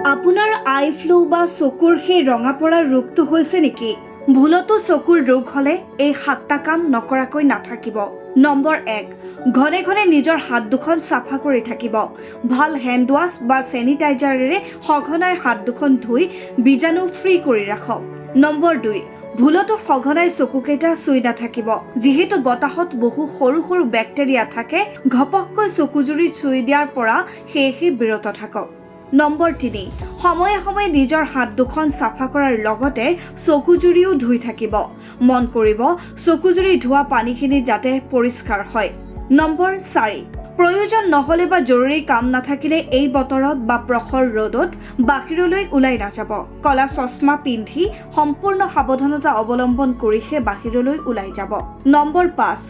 আপোনাৰ আই ফ্লু বা চকুৰ সেই ৰঙা পৰা ৰোগটো হৈছে নেকি? ভুলতো চকুৰ ৰোগ হ'লে এই সাতটা কাম নকৰাকৈ নাথাকিব। নম্বৰ 1, ঘনে ঘনে নিজৰ হাত দুখন চাফা কৰি থাকিব। ভাল হেণ্ড ৱাছ বা চেনিটাইজাৰেৰে সঘনাই হাত দুখন ধুই বীজাণু ফ্ৰী কৰি ৰাখক। নম্বৰ 2, ভুলতো সঘনাই চকুকেইটা চুই নাথাকিব। যিহেতু বতাহত বহু সৰু সৰু বেক্টেৰিয়া থাকে, ঘপককৈ চকুজুৰি চুই দিয়াৰ পৰা সেয়েহে বিৰত থাকক। নম্বৰ 3, সময়ে সময়ে নিজৰ হাত দুখন চাফা কৰাৰ লগতে চকুজুৰিও ধুই থাকিব। মন কৰিব, চকুজুৰি ধোৱা পানীখিনি যাতে পৰিষ্কাৰ হয়। নম্বৰ 4, প্ৰয়োজন নহ'লে বা জৰুৰী কাম নাথাকিলে এই বতৰত বা প্ৰখৰ ৰ'দত বাহিৰলৈ ওলাই নাযাব। কলা চশমা পিন্ধি সম্পূৰ্ণ সাৱধানতা অৱলম্বন কৰিহে বাহিৰলৈ ওলাই যাব। নম্বৰ 5,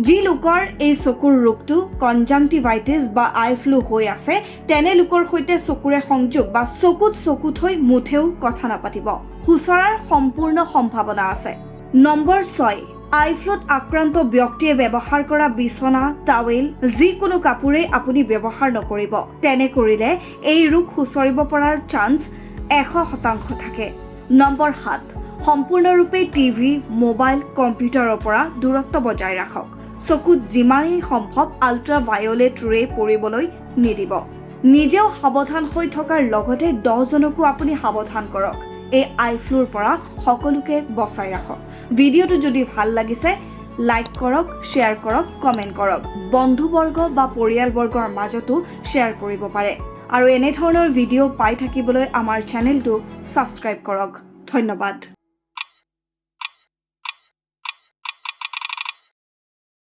যি লোকৰ এই চকুৰ ৰোগটো কনজাংটিভাইটিছ বা আই ফ্লু হৈ আছে, তেনে লোকৰ সৈতে চকুৰে সংযোগ বা চকুত চকু থৈ মুঠেও কথা নাপাতিব। সোঁচৰাৰ সম্পূৰ্ণ সম্ভাৱনা আছে। নম্বৰ 6, আই ফ্লুত আক্ৰান্ত ব্যক্তিয়ে ব্যৱহাৰ কৰা বিচনা, টাৱেল, যিকোনো কাপোৰেই আপুনি ব্যৱহাৰ নকৰিব। তেনে কৰিলে এই ৰোগ সোঁচৰিব পৰাৰ চান্স 100% থাকে। নম্বৰ 7, সম্পূৰ্ণৰূপে টিভি, মোবাইল, কম্পিউটাৰৰ পৰা দূৰত্ব বজাই ৰাখক। চকুত যিমানেই সম্ভৱ আল্ট্ৰা ভায়লেট ৰে পৰিবলৈ নিদিব। নিজেও সাৱধান হৈ থকাৰ লগতে 10জনকো আপুনি সাৱধান কৰক। এই আই ফ্লুৰ পৰা সকলোকে বচাই ৰাখক। ভিডিঅ'টো যদি ভাল লাগিছে, লাইক কৰক, শ্বেয়াৰ কৰক, কমেণ্ট কৰক। বন্ধুবৰ্গ বা পৰিয়ালবৰ্গৰ মাজতো শ্বেয়াৰ কৰিব পাৰে আৰু এনেধৰণৰ ভিডিঅ' পাই থাকিবলৈ আমাৰ চেনেলটো ছাবস্ক্ৰাইব কৰক। ধন্যবাদ।